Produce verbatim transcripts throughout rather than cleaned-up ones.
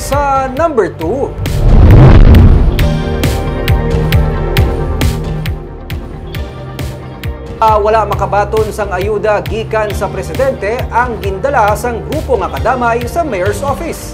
Sa number two, ah, wala makabaton sang ayuda gikan sa presidente ang gindala sang grupo nga kadamay sa mayor's office.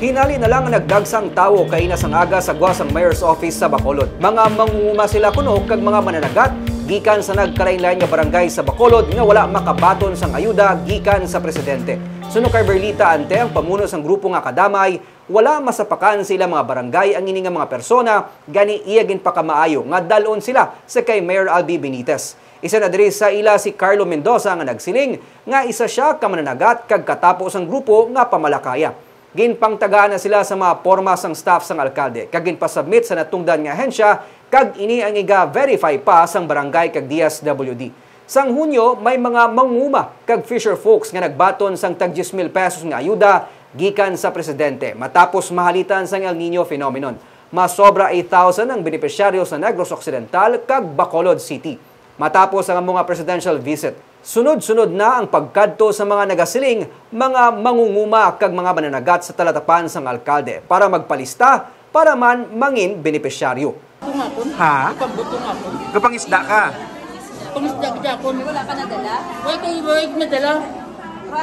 Hinali na lang nga nagdagsang tawo kaina sang aga sa gwa sang mayor's office sa Bacolod. Mga mangunguma sila kuno kag mga mananagat gikan sa nagkalainlain nga barangay sa Bacolod nga wala makabaton sang ayuda gikan sa presidente. Suno kay Berlita Ante, ang pamuno sang grupo nga kadamay, wala masapakan sa ilang mga barangay ang ini nga mga persona, gani iya ginpakamaayo nga dal-on sila sa kay Mayor Albi Benitez. Isa na diri sa ila si Carlo Mendoza nga nagsiling nga isa sia ka mananagat kag katapo sang grupo nga pamalakaya. Ginpangtagaan na sila sa mga porma sang staff sang alkalde kag ginpasubmit sa natungdan nga ahensya kag ini ang iga-verify pa sang barangay kag D S W D. Sang Hunyo, may mga mangunguma kag fisher folks nga nagbaton sang tag diyes mil pesos nga ayuda gikan sa presidente matapos mahalitan sang El Niño phenomenon. Masobra eight thousand ang benepisyaryo sa Negros Occidental kag Bacolod City matapos ang amo nga presidential visit. Sunod-sunod na ang pagkadto sa mga nagasiling, mga mangunguma kag mga mananagat sa talatapan sang alkalde para magpalista para man mangin benepisyaryo. Ha? Pambuto nga ako. Kapangisda ka? Pangisda gid ako. Wala ka nadala? Wala ko, wala ko nadala.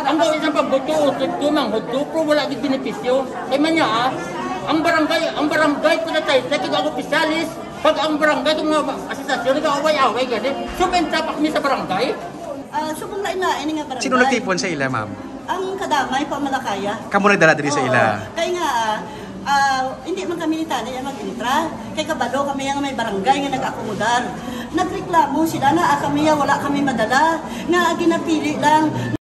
Ang gawin sa pambuto, utod ko, manghod ko, pero wala gid benepisyo. Kay man niya, ah, ang barangay, ang barangay, pinatay, sa kag ako opisyalis, pag ang barangay, itong mga asosasyon, nag-away-away, gani. So, may tapak mi sa barangay. Ah, subong lain na, ini nga barangay. Sino nagtipon sa ila, ma'am? Ang kadamay pa Malakaya. Kamo nagdala diri sa Oo. ila? Kay nga, ah, ah, hindi man kami ni Tani ang mag-intra. Kay kabalo kami ang may barangay nga nag-akomodar. Nagreklamo sila nga, ah, kami, ah, wala kami madala. Nga ginapili lang.